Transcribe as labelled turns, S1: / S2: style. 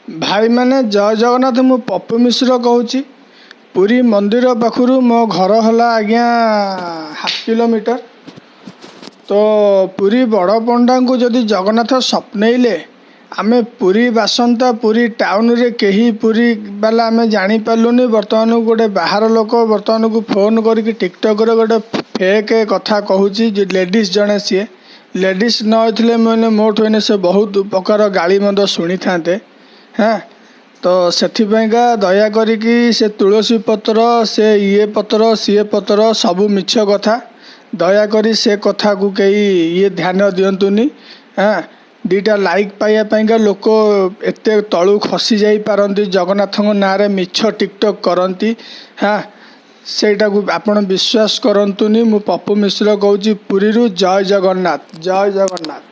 S1: ଭାଇମାନେ, ଜୟ ଜଗନ୍ନାଥ। ମୁଁ ପପୁ ମିଶ୍ର କହୁଛି। ପୁରୀ ମନ୍ଦିର ପାଖରୁ ମୋ ଘର ହେଲା ଆଜ୍ଞା ହାଫ୍ କିଲୋମିଟର। ତ ପୁରୀ ବଡ଼ ପଣ୍ଡାଙ୍କୁ ଯଦି ଜଗନ୍ନାଥ ସ୍ୱପ୍ନେଇଲେ, ଆମେ ପୁରୀ ବାସନ୍ତା, ପୁରୀ ଟାଉନରେ କେହି ପୁରୀ ବାଲା ଆମେ ଜାଣିପାରିଲୁନି। ବର୍ତ୍ତମାନ ଗୋଟେ ବାହାର ଲୋକ ବର୍ତ୍ତମାନକୁ ଫୋନ୍ କରିକି ଟିକଟକ୍ରେ ଗୋଟେ ଫେକ୍ କଥା କହୁଛି ଯେ ଲେଡ଼ିଜ୍ ଜଣେ। ସିଏ ଲେଡ଼ିଜ୍ ନ ହେଇଥିଲେ ମାନେ ମୋଠୁ ଏଇନେ ସେ ବହୁତ ପ୍ରକାର ଗାଳି ମନ୍ଦ ଶୁଣିଥାନ୍ତେ। ହେଁ, ତ ସେଥିପାଇଁକା ଦୟା କରିକି ସେ ତୁଳସୀ ପତ୍ର, ସେ ଇଏ ପତ୍ର, ସିଏ ପତ୍ର ସବୁ ମିଛ କଥା। ଦୟାକରି ସେ କଥାକୁ କେହି ଇଏ ଧ୍ୟାନ ଦିଅନ୍ତୁନି। ହାଁ, 2ଟା ଲାଇକ୍ ପାଇବା ପାଇଁକା ଲୋକ ଏତେ ତଳୁ ଖସି ଯାଇପାରନ୍ତି, ଜଗନ୍ନାଥଙ୍କ ନାଁରେ ମିଛ ଟିକଟକ୍ କରନ୍ତି। ହାଁ, ସେଇଟାକୁ ଆପଣ ବିଶ୍ୱାସ କରନ୍ତୁନି। ମୁଁ ପପୁ ମିଶ୍ର କହୁଛି ପୁରୀରୁ। ଜୟ ଜଗନ୍ନାଥ, ଜୟ ଜଗନ୍ନାଥ।